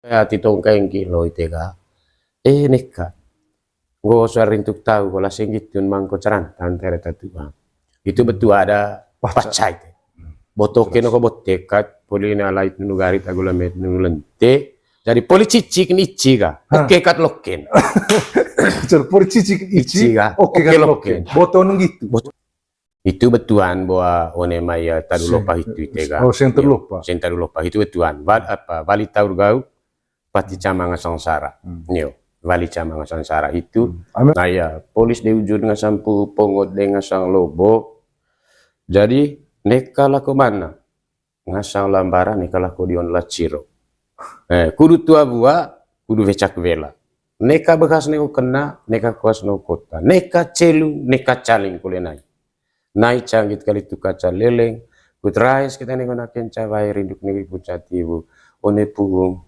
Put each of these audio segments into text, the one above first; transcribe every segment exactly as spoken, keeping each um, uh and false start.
Ya, titong kaeng kilo ite ga. Eh, neka. Nggo suara rintuk tau, kola senggitun mangko carantan tere tatua. Itu betua ada paca ite. Botoke no ko botekat, poli na lait nunu garit agu lemet nunu lente. Jadi poli cicik ni ici ga. Oke kat loken. Poli cicik ni ici ga. Oke kat loken. Boto nung gitu. Itu betuan boa one mai tadu lopa hitu ite ga. Oh, seng tadu lopa. Seng tadu lopa hitu betuan. Wali taur gau pati cama ngasang sara. Nio, wali cama ngasang sara hitu. Nah ya, polis de ujur ngasang pu, pongot de ngasang lobo. Jadi neka lako mana? Ngasang lambara neka lako dion laciro. Eh, kudu tua bua, kudu wecak wela. Neka bekas neko kena, neka kuas no kota. Neka celu, neka caling kule nai. Nai canggit kali tu kaca leleng, kut rais kita neko naken cawai rinduk negeri puncak tibu. One punggung,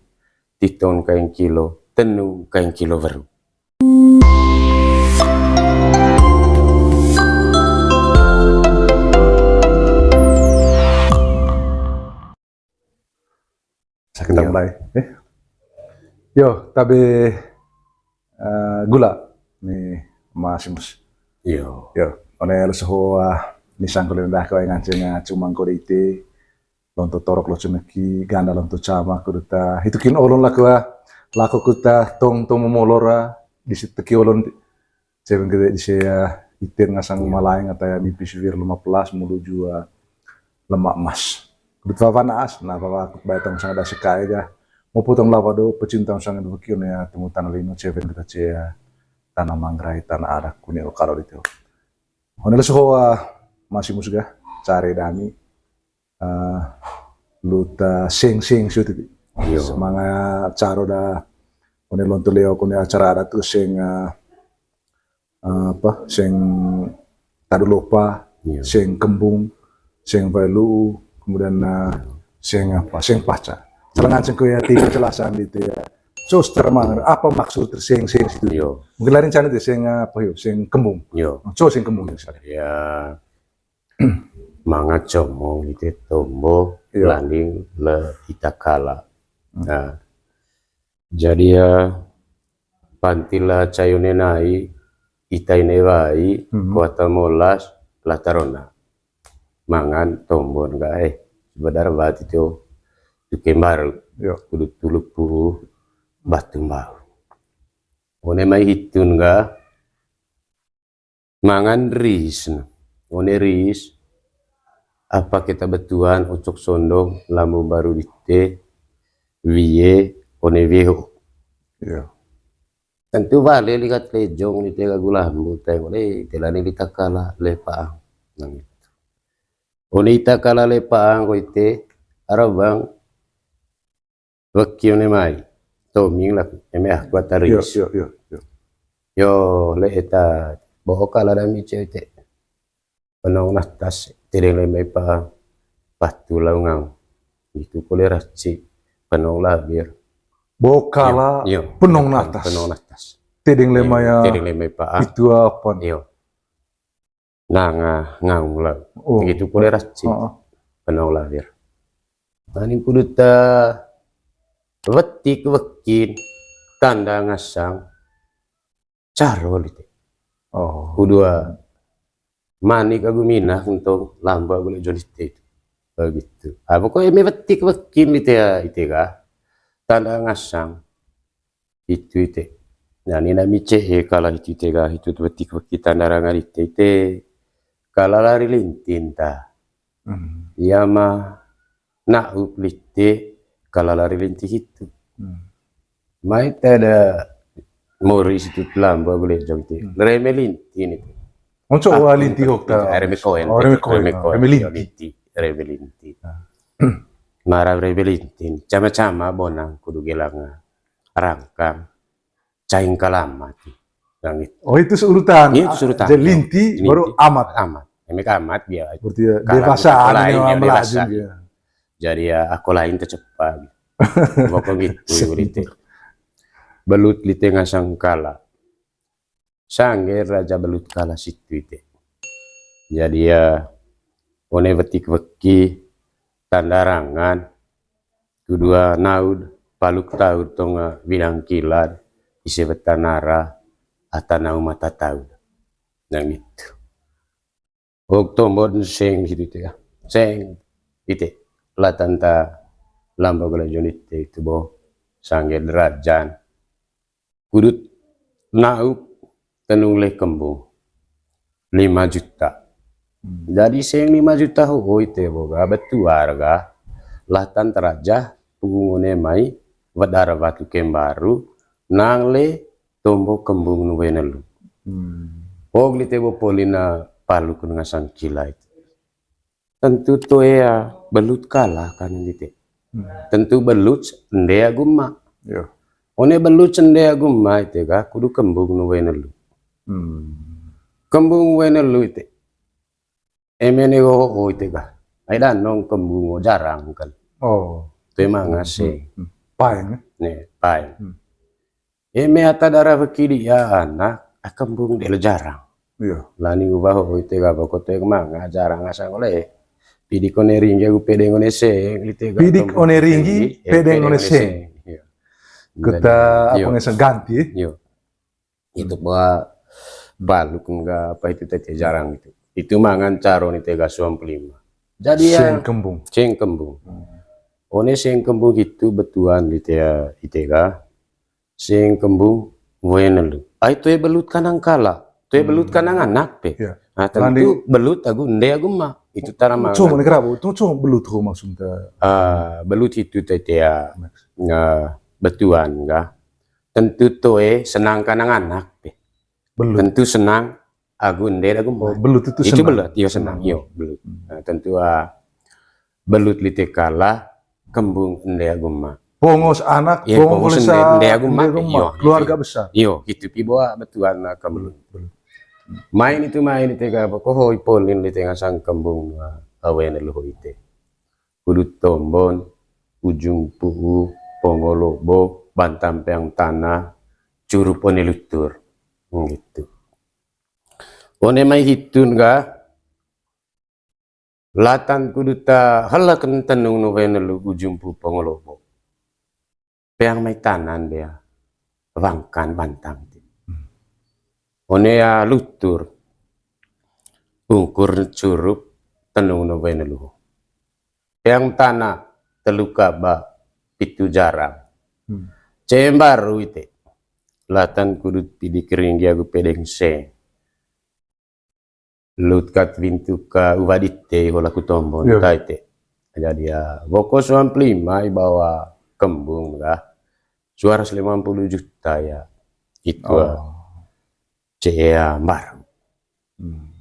titon kaeng kilo, tenung kaeng kilo weru. Sakit tambah eh. Yo, tabe uh, gula ni masimus. Yo. Yo, one lesoho uh, ni sangkul dah ko nganceng uh, cumang ko ite lonto torok lo cemeki ganda lonto cama ko duta. Itu kin olon lako uh, lako kuta tong tong momolora di siteki olon Cewek gede di sea iter ngasang malaeng ata ya mipi suwir lima belas mulu jua lemak emas. Kudut wawan as, nah wawa kut bae tong sanga dasi kae ga. Mau potong lawa do pecintang sanga do kion ya temu tanah lino cewek kita cia tanah mangrai tanah adak kuni kalau di teo. Honel sohoa masih musga cari dami luta seng seng situ ti. Manga caro da kone lonto leo kone acara adat tu seng apa seng tadu lopa, seng kembung, seng vae lu'u, kemudian seng apa seng paca. Selengan seng kue ti penjelasan di ya. So termang apa maksud seng seng situ. Mungkin lain cari seng apa yo seng kembung. So seng kembung ya. Manga comong ite tombo landing le ita kala. Nah, jadi ya pantila cayo nenai ita ine wai kuata molas latarona mangan tombon ga eh sebedar bati tio tuke mbaru kudu tulupu batu mbau. One mai hitun ga mangan ris, one ris apa kita betuan ucuk sondong lambu baru dite wie one weho. Tentu bale likat lejong dite gagu lambu teng one ite lani litakala lepaang. Nang itu. One itakala lepaang ko ite arabang Weki one mai toming laku eme ah kuat taris. Yo, yo, yo, yo. Yo le eta boho kala dami cewek te. Penong natas tedeng le mai pa patu laungang. Itu kole raci penong labir. Boho kala penong natas. Penong natas. Tedeng le mai tedeng le mai pa. Itu apa? Yo. Nanga ngaung lau. Gitu kule raci. Penong lawir. Maning kuduta wetik wekin tanda ngasang caro lite. Kudua manik agu minah untong lamba gule jolite itu. Begitu. Ah, pokoknya me wetik wekin lite ya ite ga. Tanda ngasang. Hitu ite. Nah, ni nami cehe kala hitu ite ga hitu tu betik beki tanda rangan ite ite. Kala lari lintin ta. Ia ma na'uk lite kala lari lintin hitu. Mai te ada mori situ lamba gule jong ite. Reme lintin itu. Onco wa linti hok ta. Reme koen. Reme koen. Reme linti. Reme linti. Mara reme lintin. Cama-cama bonang kudu gelang rangkang caing kalamat. Yang itu. Oh, itu seurutan. Ini seurutan. Jadi linti baru amat. Amat. Emek amat dia. Berarti ya, dewasa lain, dewasa. Jadi ya aku lain kecepat. Pokok gitu berarti. Belut lite ngasang kala. Sangge raja belut kala situ ite. Jadi ya one wetik weki tanda rangan Kedua naud paluk taur tonga winang kila, ise weta nara, ata nau mata taur. Nang itu. Ok, tombon seng gitu ya. Seng, ite. Latan ta lamba gala jonit itu bo. Sangge derajan. Kudut nauk tenung le kembung. Lima juta. Hmm. Jadi seng lima juta ho, oi, te boga betuar ga. Latan terajah, pungun one mai, wedar batu kembaru, nang le tombo kembung nu wenelu. Hmm. Og lite bo polina paluk ngasang kila itu. Tentu toe ya belut kalah kan lite. Hmm. Tentu belut nde agu ma. Yo. One belut nde agu ma ite ga kudu kembung nu wenelu. Hmm. Kembung wenelu ite. Eme ne ho ite ga. Ai danong kembung ho jarang kan. Oh. Toe manga seng. Hmm. Paeng, eh? Ne, paeng. Hmm. Eme ata dara weki dia anak, ah, kembung de le jarang. Iya. Lani uba ho ite ga boko toe manga jarang ngasang ole. Pidik one ringgi agu pedeng one seng, lite ga. Pidik one ringgi, eh, pedeng one seng. Iya. Kita apa ngasang ganti, eh? Iya. Itu ba baluk enggak apa itu tete jarang itu. Itu mangan caro ni tega suam pelima. Jadi ya seng kembung. Seng kembung. Hmm. One seng kembung itu betuan di tea itega. Seng kembung wenelu. Ai toe belut kanang kala. Toe belut kanang anak pe. Iya. Nah, tentu belut agu nde agu ma. Itu tara mangan. Cuma ni kerabu, itu cuma belut ho maksudnya. Ah, belut itu tete ya. Nah, betuan enggak. Tentu toe senang kanang anak pe. Belut. Tentu senang agu nde agu ma. Oh, belut itu senang. Itu belut, iyo senang, iyo belut. Hmm. Nah, tentu, ah, belut lite kala kembung nde agu ma. Pongos anak, iyo, pongos nde agu ma, iyo, keluarga besar. Iyo, gitu pi boa betuan kembung. Belut, belut. Main itu main lite ga apa, ko hoi polin lite ngasang kembung, ah, awen luho ite. Kudu tombon, ujung pu'u, pongo lobo, bantam peang tanah, curup one lutur. Gitu. One mai hitun ga, latan kudu ta halaken tenung nu wenelu ujung pu'u pongo lobo. Peang mai tanan dia, wangkan bantam ti. Hmm. One ya lutur, ungkur curup, tenung nu wenelu. Peang tanah, telu kaba, pitu jarang. Hmm. Cembaru ite. Latan kudut pidik ringgi agu pedeng seng. Lut kat wintu ka uwa dite ho laku tombon ta ite. Jadi ya, boko suam pelima ibawa kembung ga. Suara lima puluh juta ya. Itu, ah, cea mbaru. Hmm.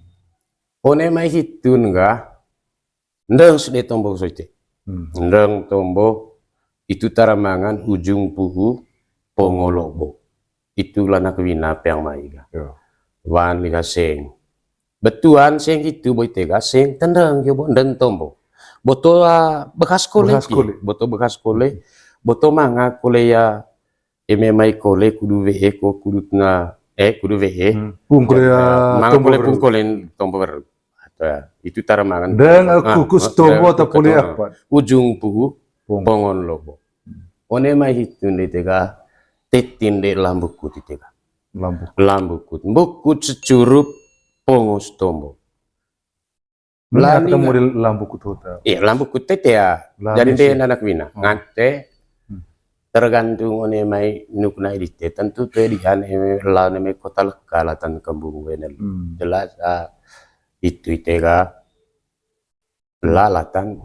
One mai hitun ga, ndeng sede tombo so ite. Hmm. Ndeng tombo, itu tara mangan ujung pu'u pongo lobo. Itu lanak wina peang mai ga. Yo. Wan liga seng. Betuan seng itu bo ite ga, seng tendeng yo bo, ndeng tombo. Boto, ah, bekas kole. Bekas kole. Boto bekas kole. Boto manga kole ya, eme mai kole kudu we'e ko kudu na, eh, kudu we'e. Hmm. Pung kole ya, manga tombo kole pung kole tombo ber. Itu tara mangan. Ndeng kukus tombo atau kole apa? Ujung pu'u pongon lobo. One mai hitun de tega, tetin de lambukut tega. Lambukut. Lambukut. Mbukut securup pongos tombo. Melani ketemu di lambukut hotel. Iya, lambukut tete ya. Jadi de anak wina. Ngante. Hmm. Tergantung one mai nuk na edite. Tentu te di ane lao ne mai kota leka latan kembung wenel. Hmm. Jelas, ah, itu itega. Lalatan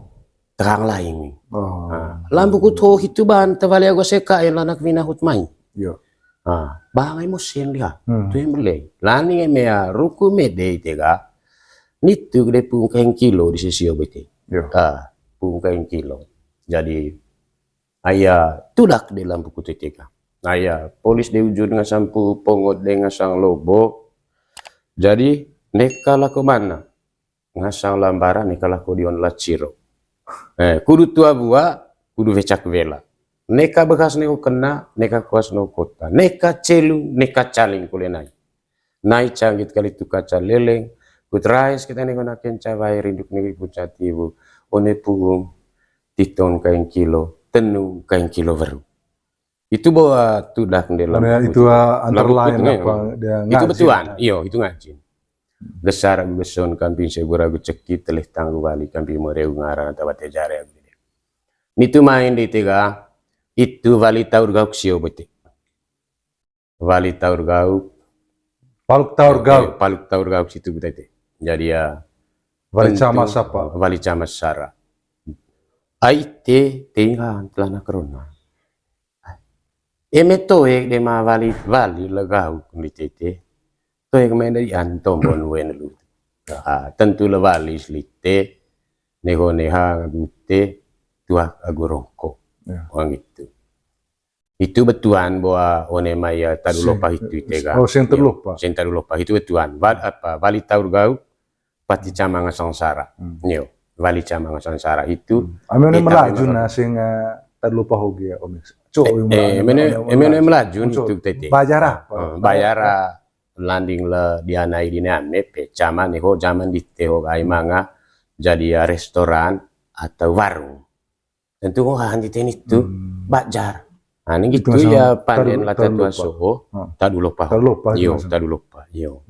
terang lain ni. Oh. Ah, lambukut ho hitu ban tewali ago seka yang lanak wina hut mai. Yo. Ah, bangai mo seng dia. Hmm. Tu yang beli. Lani eme ya ruku mede itega. Nitu gede pung kain kilo di sisi obete. Yo. Ah, pung kain kilo. Jadi aya tudak de lambukut itega. Aya polis de ujun ngasang pu'u pongo de ngasang lobo. Jadi neka lako mana? Ngasang lambaran neka lako dion laciro. Eh, kudu tua bua, kudu wecak wela. Neka bekas neko kena, neka kuas no kota. Neka celu, neka caling kule nai. Nai canggit kali tu kaca leleng, kut rais kita neko naken cawai rinduk negeri pucat ibu. One pu'ung, titon kain kilo, tenung kain kilo weru. Itu bahwa tudak dalam itu, ah, antara lain apa dia itu ngaji, betuan. Iyo, itu ngaji. Gesar agu geson, kamping sebur agu ceki, teleh tanggu wali, kamping mereu ngaran, atau bate jare agu dede. Nitu main di tega, itu wali taur gauk sio bete. Wali taur gauk. Paluk taur gauk. Paluk taur gauk situ bete. Jadi ya, wali camat sapa? Wali camat sara. Ai te, te ingan telana corona. Eme toek de ma wali, wali le gauk ndi tete. Toek main dari antom bon wen lu. Ah, tentu le wali selite, neho neha gute, tuak agu rongko. Ya. Wang itu. Itu betuan bahwa one mai ya tadu lopa itu ite ga. Oh, sing tadu lopa. Sing tadu lopa itu betuan. Wali taur gauk, pati camang sangsara. Iyo, wali camang sangsara itu. Ame one melaju na sing, eh, tadu lopa hoge ya, Om. Eme one melaju itu tete. Bayar apa? Bayar landing le dianai di name pe, camang neho, camang di teho gai manga, jadi ya restoran atau warung. Tentu ko han titen itu bajar. Nah, ini gitu ya, panden la tatu aso, tadu lopa. Tadu lopa. Iyo, tadu lopa. Iyo.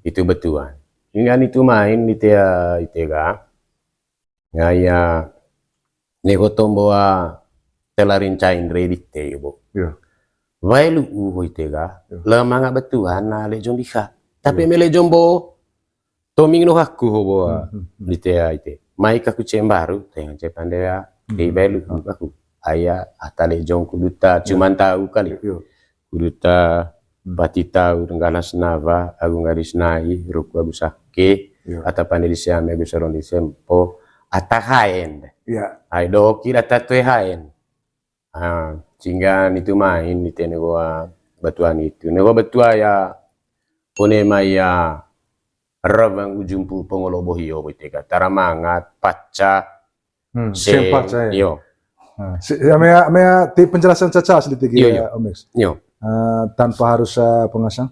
Itu betuan. Ini kan itu main di tea, ite ga. Ngaya nego tomboa telarin cain re di te, bo. Iya. Wae lu uho ite ga. Iya. Le manga betuan na le jombiha. Tapi mele jombo. Toming no haku ho boa di tea ite. Mai kaku cembaru, teng cepan dea. Di belu aku. Aya atale jongku duta, cuman tahu kali. Kuduta, bati tahu, ngganas nawa, agu nggadis nai, ruku agu sake, ata pande di siame agu soron di sempo, ata haen. Ai doki data tue haen. Ah, singga nitu main di tene goa betuan itu. Nego betua ya, one mai ya, rawang ujung pu pongolo bohio boite ka. Tara mangat, paca, seng paca ya. Iyo. Nah, si, ya, mea, mea ti penjelasan caca sedikit ya, Om Max. Iyo. Eh, tanpa harus, eh, pengasang.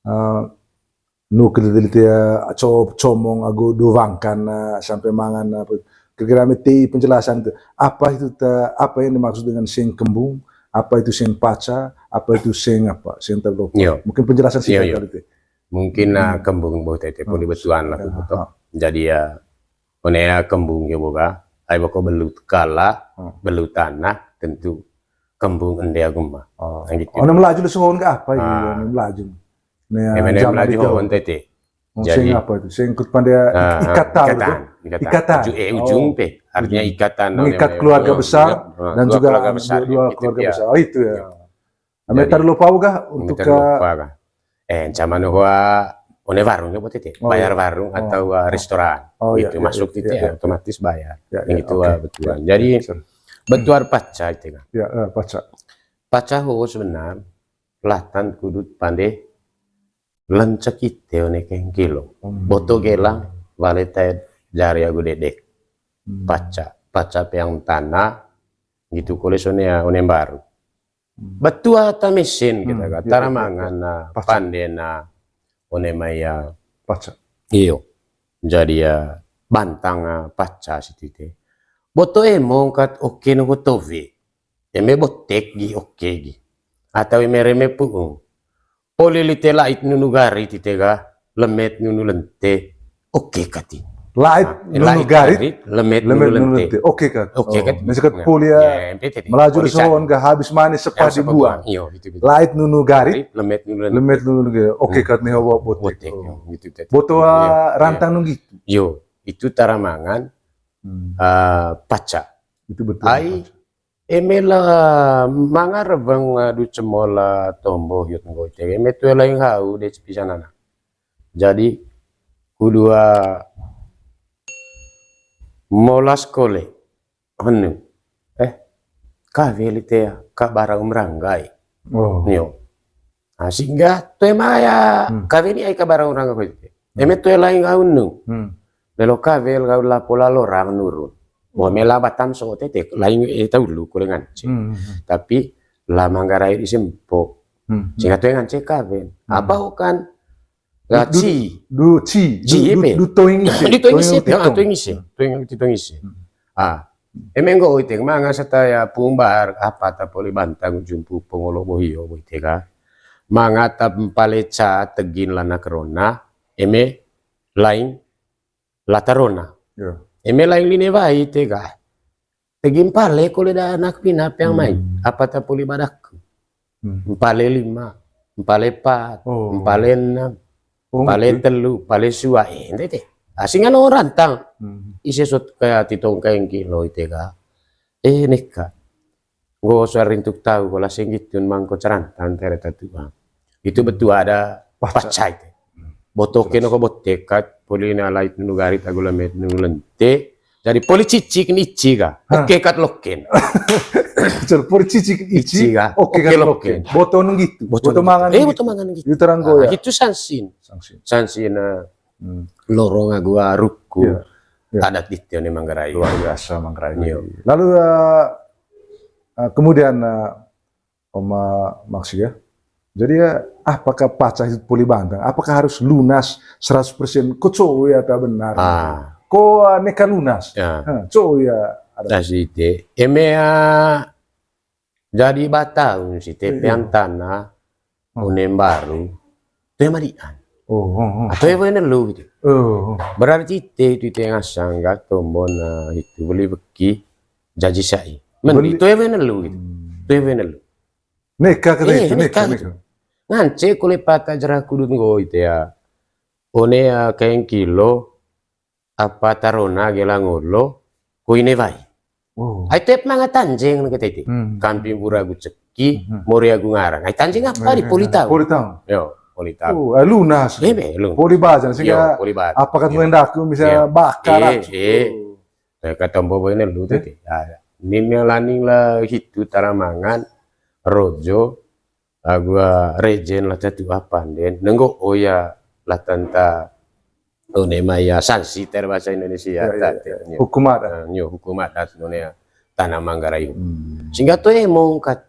Eh, nu kedede lite ya, co-, comong agu duwangkan, eh, sampai mangan, eh, apa. Kira-kira meti penjelasan itu. Apa itu ta-, apa yang dimaksud dengan sing kembung? Apa itu sing paca? Apa itu sing apa? Sing terlupa. Iyo. Mungkin penjelasan singkat kali itu. Mungkin, eh, kembung bo tete pun di betuan lah, betul. Jadi ya, one ya kembung ya boga. Ai bako belut kala, belut tanah, tentu kembung ende aguma. Oh. Nah, gitu. One melaju le sohon ke apa ini? One melaju. Eme ne melaju sohon tete. Jadi sing apa itu? Sing ikut pande ikatan. Ikatan. Ikatan. Ujung, eh, ujung pe. Artinya ikatan. Mengikat keluarga besar dan juga keluarga besar. Dua keluarga besar. Oh, itu ya. Ame tadu lopa ga untuk ke. Eh, ancaman hoa one warung ya, buat tete. Bayar warung atau, eh, restoran. Oh, iya, itu masuk tete ya, otomatis bayar. Yang itu, eh, betuan. Jadi betuan paca itu kan. Ya, eh, paca. Paca ho sebenar latan kudut pande lencek ite one kengkilo. Boto gelang, wale tae jari agu dedek. Paca, paca peang tanah, gitu kole sone ya, one baru. Betua ta mesin kita ka, tara mangan na, pande na, one mai ya. Paca. Iyo. Jadi ya, bantang, ah, paca siti te. Boto emong kat oke no boto we. Eme botek gi oke gi. Atau eme reme pu'ung. Poli lite lait nunu gari tite ga, lemet nunu lente. Oke kati. Lait nunu gari, lemet nunu lente. Oke kat. Oke kat. Misalkan poli ya, melaju di sohon ga habis manis sepah dibuang. Iyo, gitu, gitu. Lait nunu gari, lemet nunu lente. Oke kat nih, hawa botek. Boto, ah, rantang nung gitu. Yo, itu tara mangan, ah, paca. Itu betul. Ai, paca. Eme la manga rebeng, eh, du cemol, eh, tombo hiut nggo ite. Eme tue laing hau de cepisan anak. Jadi, kudua molas kole. Henu. Eh, kawe lite ya, ka bara umranggai. Oh. Nio. Ah, singga tue maya, kawe ni ai ka bara umranggai ko ite. Eme tue laing hau nu. Lelo kawe gaul lapo lalo rang nurun. Bo mela batam so tete laing, eh, taulu kole ngance. Tapi la manggarai di sempo. Singga tue ngance kawen. Apa ho kan? La ci. Du ci. Ci, du, du toing ise. Du toing ise. Toing ise. Ah. Eme nggo ite manga sata ya pumbar apa ta poli bantang jumpu pongolo bohio bo ite ka. Manga ta mpale ca tegin lana kerona, eme laing lata rona. Eme laing line wai ite ka. Tegin pale kole da anak pina peang mai. Apa ta poli badaku. Mpale lima, mpale pat, mpale enam, mpale telu, mpale sua, eh, ente te. Asing ano rantang. Ise sot kaya titong kaeng kilo ite ka. Eh, neka. Nggo suara rintuk tau, kola senggitun mangko carantang tere tatua. Itu betua ada pacai te. Boto keno ko bote kat, poli na lait nunu garit agu lamet nunu lente. Jadi poli cicik ni ici ka. Oke kat loken. Poli cicik ici. Oke kat loken. Boto nung gitu. Boto mangan. Eh, boto mangan gitu. Itu terang goya. Itu sansin. Sansin. Sansin lorong agu ruku. Adat itu nih Manggarai. Luar biasa Manggarai. Lalu kemudian Oma Maksi ya. Jadi ya, apakah pacah itu poli bantang? Apakah harus lunas seratus persen? Ko co ya ta benar. Ah. Ko neka lunas. Ya. Co ya ada. Eme jadi bataun si tepean tanah, unem baru, toe madian. Atau ya wene lu gitu. Berarti ite itu ite ngasang ga tombon itu beli beki jaji sai. Mending toe wene lu gitu. Toe wene lu. Neka kata eh, itu, neka, neka. Ngance kule pata jerah kudut nggo ite ya. One ya kaeng kilo, apa tarona gela ngolo, ko ine wai. Oh. Ai tep manga tanjeng na kata ite. Hmm. Kamping pura agu ceki, hmm. Mori agu ngarang. Ai tanjeng apa di poli tau. Poli tau. Yo, poli tau. Oh, lunas. Ebe, lunas. Poli bajan sehingga apa kan mendaku misalnya bakar. Eh, eh. Katombo boy ne lu tete. Nini laning la hitu taramangan rojo agu rejen la tatu apa den nenggo oya la tanta one maya sanksi ter bahasa Indonesia hukum adat nyo hukum adat none tanah Manggarai sehingga tu emong kat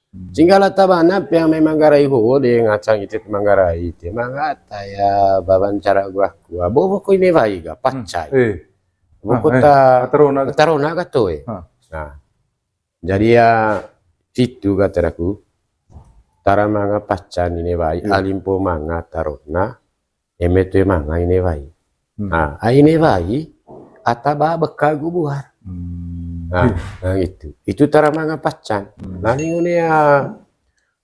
Singga la tabana pea mai Manggarai ho de ngacang ite Manggarai ite mangata ya baban cara gua kua bobo ko ine wai ga pacai. Bobo ta tarona ga toe. Nah. Jadi ya itu kata aku tara manga pacan ine wai alimpo manga tarona. Eme toe manga ine wai. Nah, ai ine wai ata ba beka gu buar. Nah, nah gitu. Itu tara manga pacan. Nah, ning une ya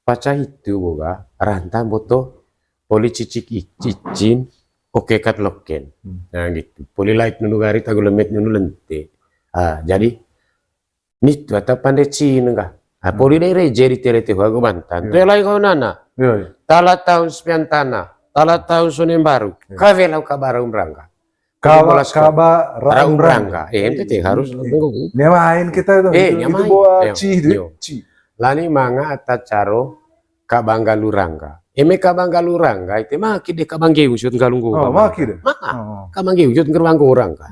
paca hitu boga ranta boto poli cicik icin oke kat loken. Nah, gitu. Poli lait nunu garit agu lemet nunu lente. Ah, jadi Nitu ata pande Cina ga. Apoli dai reje di tele tehu agu bantan. Tue lai kau nana. Tala tahun sepian tanah. Tala tahun sonembaru. Kawe lau kaba raum rangga. Kaba raum rangga. Eh, ente te harus. Nyamain kita itu. Eh, nyamain. Lani manga ata caro kaba nggalu rangga. Eme kaba nggalu rangga, ite maki de kaba nggeung siut nggalu nggo. Oh, maki de. Maka. Kaba nggeung siut nggeru nggo rangga.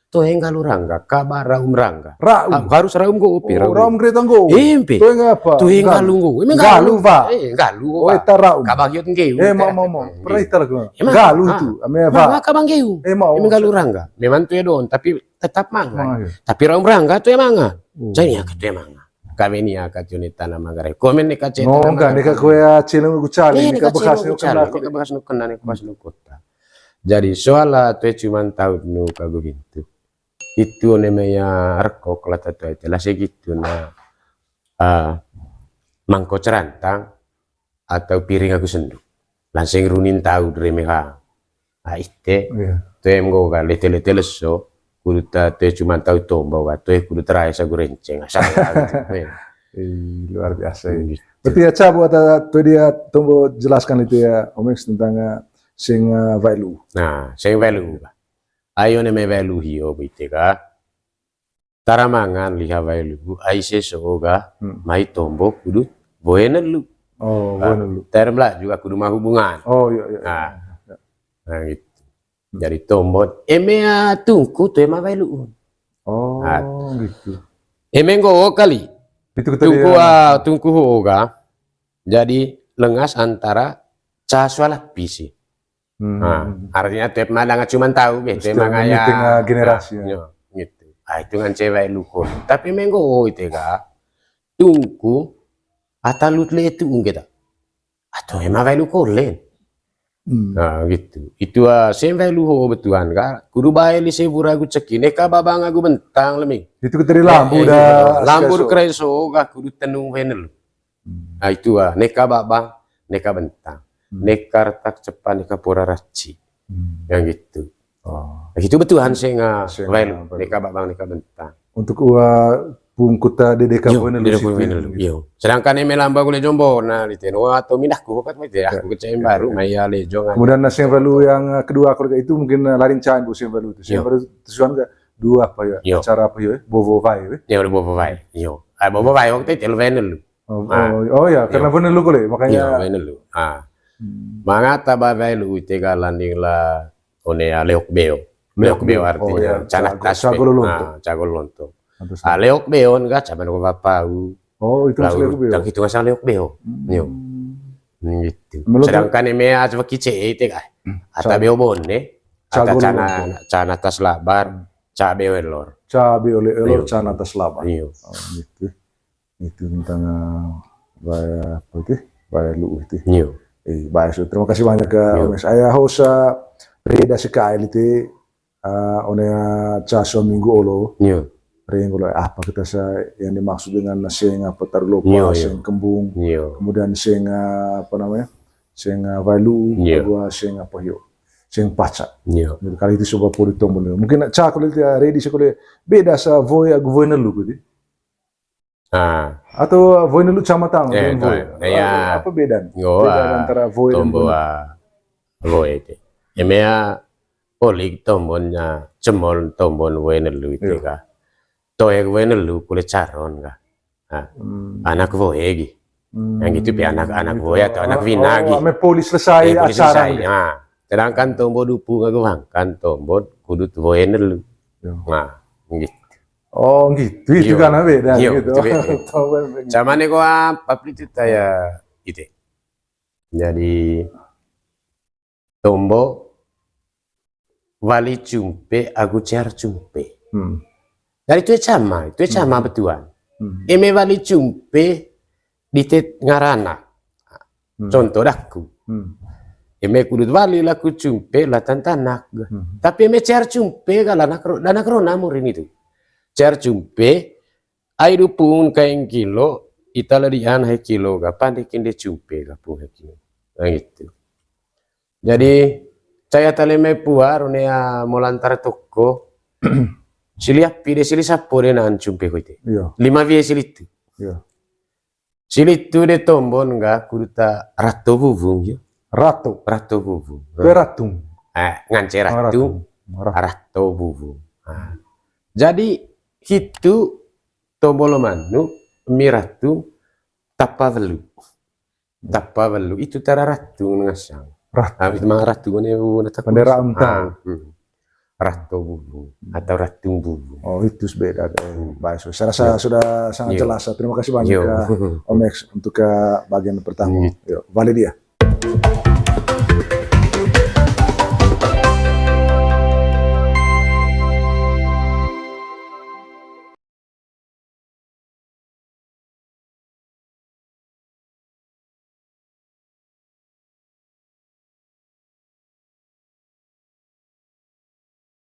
Toe nggalu rangga, kaba raum rangga. Raum. Harus raum nggo upi, raum. Raum kereta nggo. Empe. Toe ngapa? Toe nggalu nggo. Emang nggalu, Pak. Eh, nggalu. Oh, eta raum. Kaba giot nggeung. Eh, mau mau mau. Pernah ita lagu. Nggalu itu. Ame apa? Manga kaba nggeung. Eh, mau. Emang nggalu rangga. Memang toe don, tapi tetap manga. Tapi raum rangga toe manga. Jadi ya toe manga. Kami ni aka tuni tanah Manggarai. Komen ni kace. No, enggak, ni ka kue acil nunggu cali, ni ka bekas nunggu kena, ni ka bekas nunggu kena, ni ka bekas nunggu kota. Jadi soal la tue cuman tahu nu kagu bintu. Itu one meya rekok la tatu ai tela segitu na mangko cerantang atau piring aku sendu. Langsing runin tahu dere meha. Ah, ite. Toe menggo ka lete-lete leso. Kudu ta toe cuman tahu tombo ka toe kudu terai sagu renceng asal. Luar biasa. Berarti ya cabu atau tu dia tombo jelaskan itu ya Omex tentang sing value. Nah, sing value. Ayo ne me value hio bite ka. Tara mangan liha value ai seso ga mai tombo kudu boe nelu. Oh, boe nelu. Term lah juga kudu mah hubungan. Oh iya iya. Nah, nah gitu. Jadi tombo eme tungku tu ema value. Oh, gitu. Eme nggo kali. Tungku ah tungku ho ga. Jadi lengas antara ca suala pisi. Nah, artinya tiap madang cuman tahu be, tiap mangaya generasi. Gitu. Ah, itu ngance wae luhur. Tapi menggo ite ga, tungku, ata lut le itu ungge ta. Atau ema wae luhur len. Hmm. Nah, gitu. Itu, ah, sem wae luhur betuan ga. Kudu bae li sewura agu ceki. Neka babang agu bentang lemi. Itu keteri lambu eh, dah. Lambu keren so ga kudu tenung wae nelu. Hmm. Nah, itu, ah, neka babang, neka bentang. Hmm. Neka retak cepat, neka pura raci. Hmm. Yang gitu. Oh. Nah, itu betuan senga wae lu. Neka babang, neka bentang. Untuk ua pungkuta dedeka buena lu. Yo. Sedangkan eme lamba gule jombo, nah, di teno atau minahku, kok mai aku kecem baru, mai ya lejong. Kemudian nah, sem wae lu yang, eh, kedua, kalau itu mungkin, eh, lain caan, bu, sem wae lu itu. Sem wae lu tujuan ke dua apa ya? Acara apa ya? Bobo wae, ya? Ya, udah bobo wae. Yo. Ah, bobo wae waktu itu lu. Oh, oh, oh ya, karena wae nelu kole, makanya. Iya, wae nelu. Ah. Hmm. Mangata bae lu ite ga landing la one ya leok beo. Leok beo artinya cana tas. Cago lolontong. Ah, cago lolontong. Ah, leok beo ga caman ko bapau. Oh, itu masih leok beo. Itu masih leok beo. Hmm. Yo. Gitu. Sedangkan eme aja pakai C E ite ga. Ata beo bone. Ata cana, cana tas labar. Ca beo elor. Ca beo elor, cana tas labar. Iyo. Oh, gitu. Itu tentang, eh, wae apa itu? Wae lu itu. Iyo. Eh, baik, so, terima kasih banyak ke Omes. Aya hosa reda sekail itu, eh, one, eh, ca suami minggu olo. Iyo. Reng olo apa kita sa yang dimaksud dengan seng apa taruh lopa, seng kembung. Iyo. Kemudian seng, eh, apa namanya? Seng, eh, wae lu, dua seng apa yo? Seng paca. Iyo. Jadi kali itu coba puri tombol. Mungkin ca kalau itu ya, redi sekali beda sa woe agu woe nelu gitu. Ah. Atau woe nelu camatang dengan woe. Apa beda? Beda antara woe dan tombo, ah, woe itu. Emea polik tombonnya cemol tombon woe nelu itu ka. Toe woe nelu kule caron ka. Nah, anak woe gi. Yang gitu pi anak, anak woe atau anak wina gi. Ame polis selesai acara. Nah, sedangkan tombo dupu ngagu hangkan tombo kudut woe nelu. Nah, gitu. Oh, gitu. Itu kan beda gitu. Itu beda. Sama nih kok apa itu ya itu. Jadi tombo wali cumpe agu cear cumpe. Jadi itu cama, itu cama betuan. Eme wali cumpe di tet ngarana. Contoh daku. Eme kudut wali laku cumpe la tantanak. Tapi eme cear cumpe ka lanak ro-, lanak rona murin itu. Cear cumpe ai dupung kaeng kilo, ita ladian hai kilo ka pande kinde cumpe ka pung hai kilo. Nah, gitu. Jadi, caya tale mai puar, one ya molantar toko. Sili api de, sili sapo de naan cumpe ko ite. Iya. Lima wie sili tu. Iya. Sili tu de tombon ga kuduta rato bubung ya. Rato. Rato bubung. Kue ratung. Eh, ngance ratung. Rato bubung. Nah. Jadi, hitu tombo lo manu, mi ratung, tapa welu. Tapa welu itu tara ratung ngasang. Ratung. Habis mah ratung ne bu na taku. Bendera untang. Rato bubung atau ratung bubung. Oh, itu beda deh. Baik, so, saya rasa sudah sangat jelas. Terima kasih banyak ya, Om X, untuk ke bagian pertama. Yuk, balik dia.